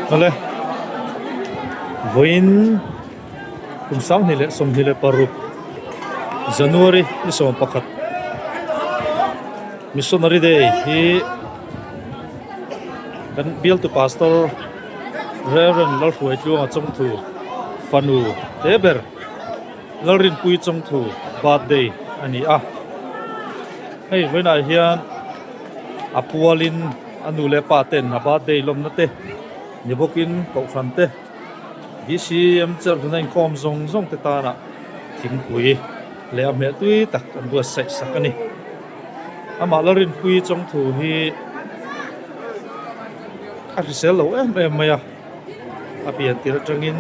Awle vawiin kum 2026 January ni 11 Missionary Day hi kan bialtu pastor Reverend Lalhruaitluanga Chawngthu fanu te ber Lalrinpui Chawngthu birthday a ni a hei vawiinah hian a pualin a nu leh pa ten a birthday lawmna te ni bawkin kohhran te BCM chawlhna inkhawm zawng zawng te tana thingpui leh a hmeh tui tak an buatsaih sak a ni. Amah Lalrinpui Chawngthu hi a hrisel lo em em mai a, a pian tir atangin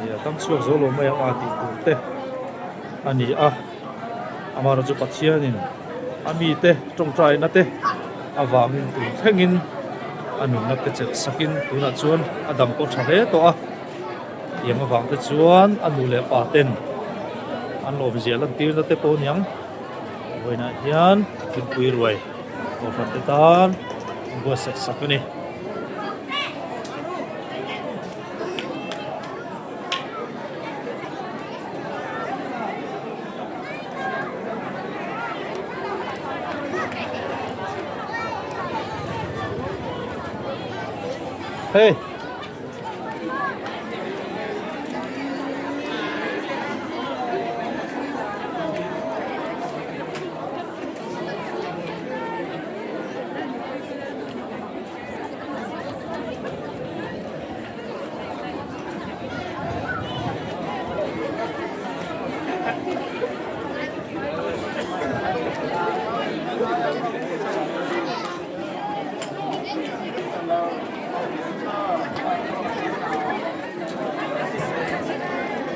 a tam chhuak zo lo mai ang a tih tur te a ni a. Amaherawhchu chu Pathianin a mite tawngtaina te avangin tun thlengin a nunna te chelh sakin tunah chuan a dam pawh tha hle tawh a. Tiang avang te chuan a nu leh pa ten an lawmzia lantirna te pawh aniang vawiinah hian thingpui ruai kohhran te tan an buatsaih sak a ni. Hey.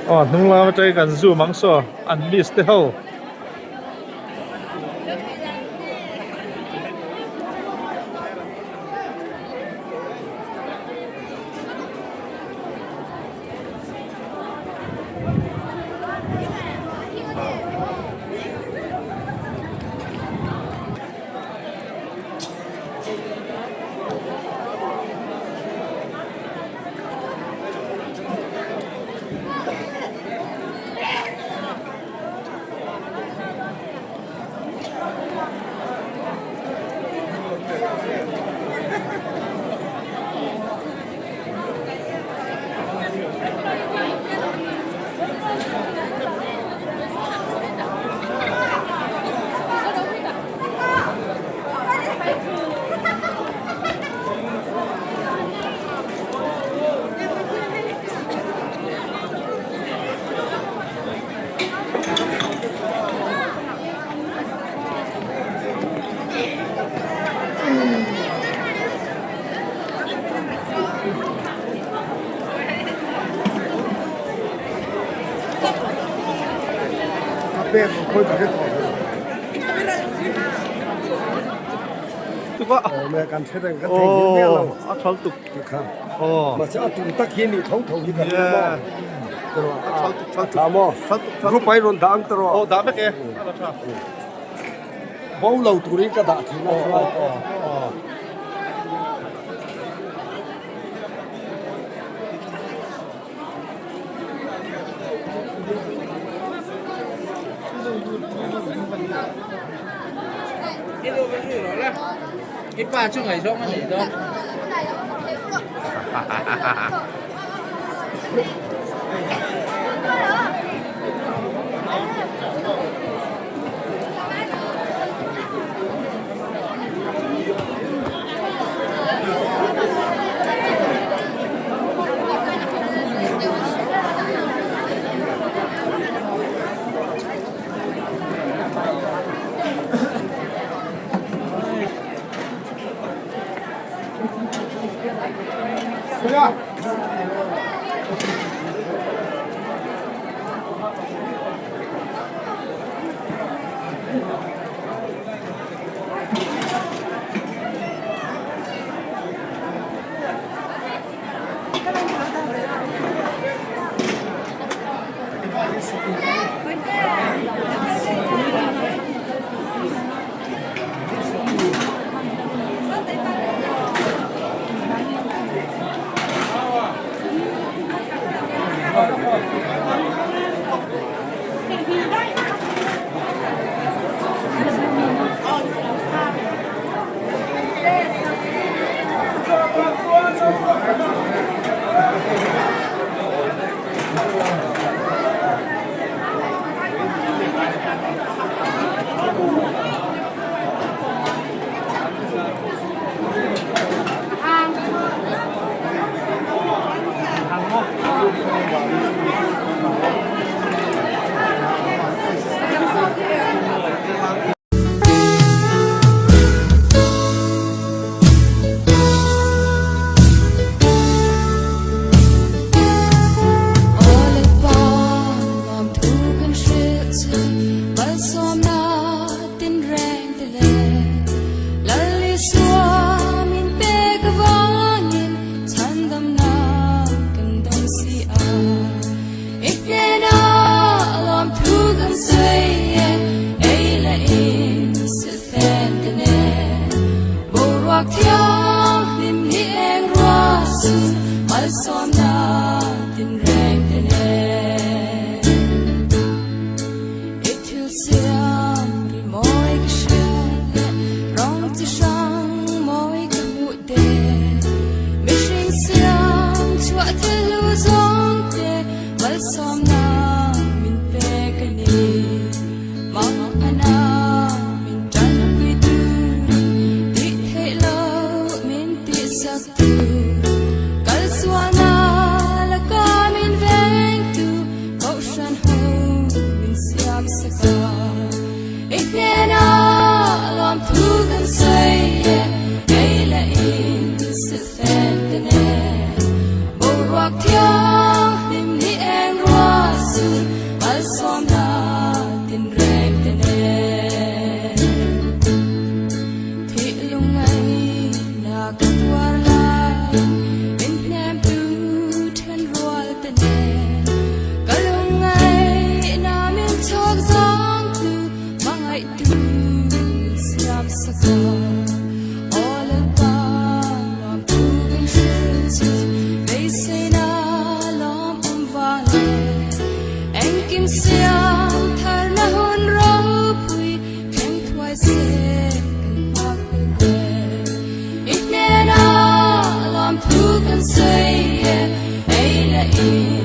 Aw hnung lam atangin kan zoom ang saw an list te ho. A thal tuk Mahse a tum tak hi ni tho tho hi ka ring maw A thal tuk thal tuk maw thal tuk thal tuk pai rawn dah ang tawh aw dah vek e a tha bo lo turin ka dah thin a aw aw aw I pa chu ngaihzawng a nih dawn. thianghlim hi eng rua su malsawmna tinreng te nen. I thil siam ri mawi ka hriat leh rawng chi hrang mawi ka hmuh te. Mihring siam chhuah thil hlu zawng te malsawmna min pek a ni. Mangana min tanpui turin tih theih loh min tihsak tu. Kalsualna laka min vengtu Kohhran ho min siam sak a. I hnenah lawmthu kan sawi e, ei leh in silhfen te nen. Boruak thianghlim hi eng rua sur malsawmna tinreng te nen. Thih lungngaihna ka tuar laiin min hnemtu then rual te nen. Ka lungngaihna min chhawk zawngtu hmangaihtu min siam sak a. Aw Lalpa nuamtu kan hrilh chu beiseina lawmawm vang e. Engkim siam tharna hun ropui thleng thuai se kan nghak fel ber. I hnenah lawmthu kan sawi e, ei leh in.